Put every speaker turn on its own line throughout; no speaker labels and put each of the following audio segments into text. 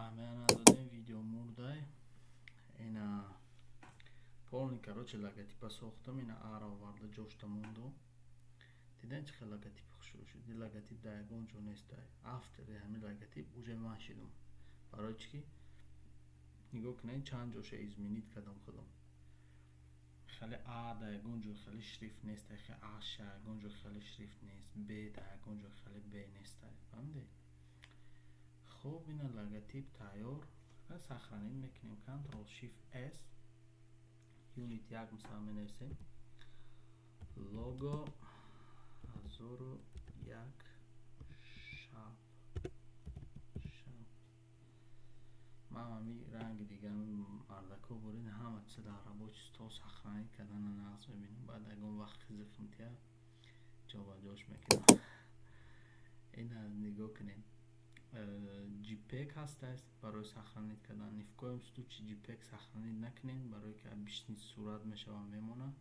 Аҳамият надодем, видео мурдай. Ина полный, короче, логотипа сохтам, ина ара оварда ҷошта монду. Дидан, чӣ хел логотип хушрӯ шуд. Ин логотип дар ягон ҷо нестай. Автори ҳамин логотип уже ман шидам. Барои чӣ ки нигоҳ кунед, чанд ҷоша изменить кардам худам. Хеле а дар ягон ҷо хеле шрифт нестай, хе аша ягон ҷо хеле шрифт нест, б дар ягон ҷо хеле б нестай. Фаҳмидед? Хуб, ина логотип тайёр. Сохранить мекунем, Ctrl Shift S, Unit 1 мисал менависем. Лого 1001 шаб. Шаб. Ман ҳами ранги дигар мардако бурин, ҳама чиза дар рабочий стол сохранить кардана нағз мебинам. Баъд ягон вақт хизиқмтия ҷобаҷош мекунам. Ина нигоҳ кунем. JPEG ҳастааст барои сохранить кардан. Ни в коем случае JPEG сохранить накунед, барое ки обычный сурат мешава, мемонад.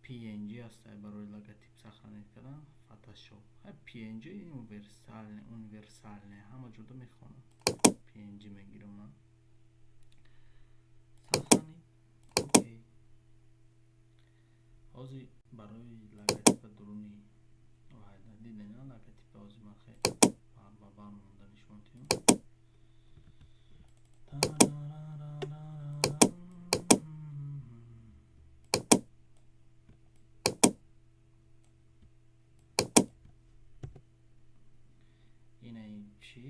PNG ҳастааст барои логотип сохранить кардан. Photoshop. PNG универсальный, универсальный, ҳама ҷода мехонад. PNG мегирам ман. Сохранить. Окей. Ҳозир барои логотипа дуруни диден, логотипа ҳозир ман хеле ба бар монда нишон диҳам. Инаи чӣ?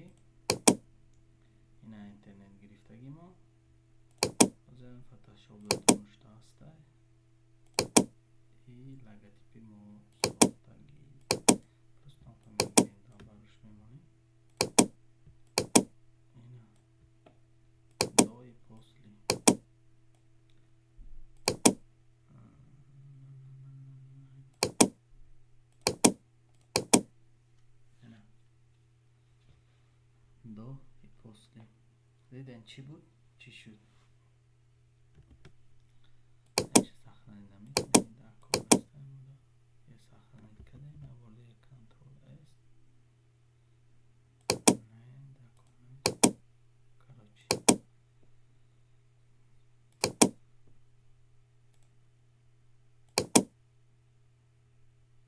Ина интернет гирифтаги мо. Ҳозир Photoshop доништа ҳастай. И логотипи мо сохтагӣ. Просто мегирем, дар барош мемонем. Ина до и после. Ина до и после. Диден, чӣ буд, чӣ шуд?